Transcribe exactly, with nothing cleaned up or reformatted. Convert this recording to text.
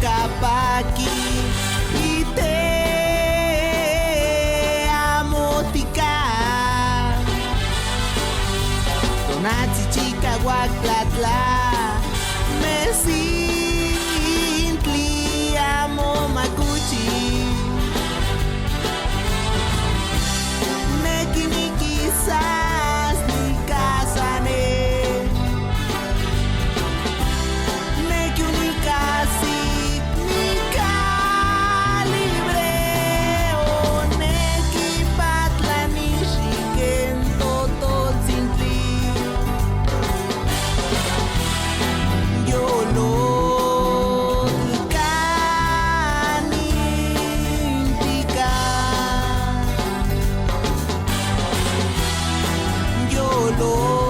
Capaki y te amo tika. Tonatzi chika guaclatla. Me sintli amo macuchi. Neki ni quizás ni casane. Neki unicasi ni calibre. O neki patla ni shiken toto sintli. Yo lo